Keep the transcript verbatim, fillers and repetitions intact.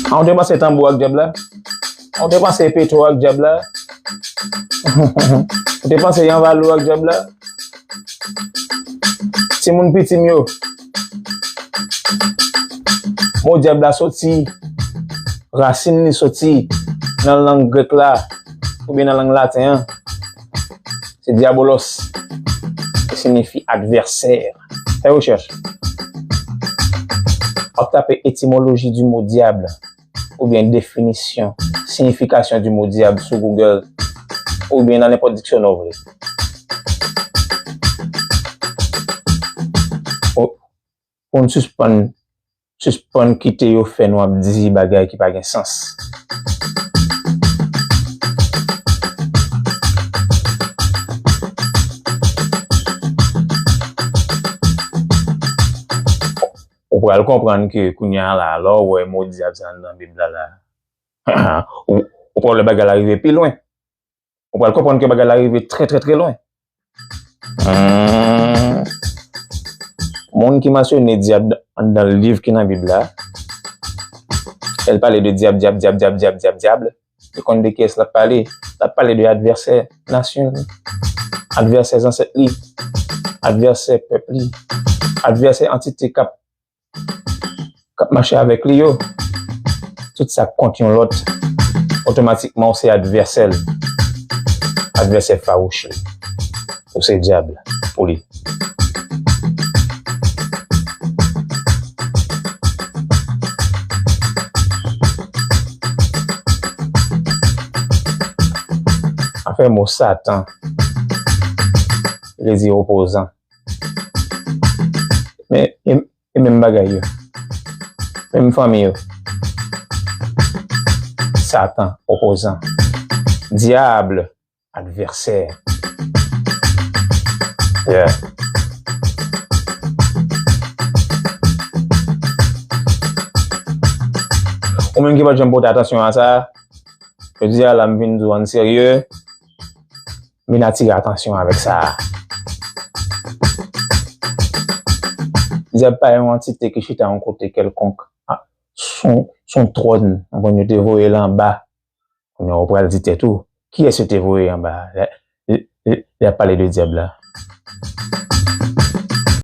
An, ou te panse tanbou ak dyab la? An, ou te panse peto ak dyab la? Ou te panse yanvalou ak dyab la? Timoun piti m yo, mo dyab la soti, rasin li soti nan lang grèk la, oubyen nan lang laten an. Se diabolos, ki siyifi advèsè. Fè rechèch. W ap tape étymologie du mot diable, oubyen définition, signification du mot diable sou Google, oubyen nan nenpòt diksyonè w vle. Pou n sispann, sispann kite yo fè nou ap di bagay ki pa gen sans. Ou pral konprann ke kounye a la, lè w wè mo dyab sa anndan Bib la la, ou, ou pral wè bagay la rive pi lwen. Ou pral konprann ke bagay la rive trè, trè, trè lwen. Hmm. Moun ki mansyone dyab anndan liv ki nan Bib la, lè l pale de dyab, dyab, dyab, dyab, dyab, dyab, dyab, li konn de kiyès l ap pale. L ap pale de advèsè nasyon li, advèsè zansèt li, advèsè pèp li, advèsè antite k ap k ap mache avèk li yo, tout sa k kont yon lòt, otomatikman ou se advèsè l, advèsè fawouch li. Ou se dyab pou li. Afè mo Satan, li di opozan. Men, e, e menm bagay yo. Menm fanmi yo. Satan, opozan. Diable, advèsè. Yeah. Ou menm ki pa t janm pote atansyon a sa, jodi a la m vin di w an serye, m vin atire atansyon avèk sa. Dyab pa yon antite ki chita yon kote kèlkonk. A, s on, s on twòn, konprann, yo te voye l anba. Kounye a, ou pral di tèt ou, kiyès yo te voye anba a? Lè, lè, lè, lè y ap pale de dyab la.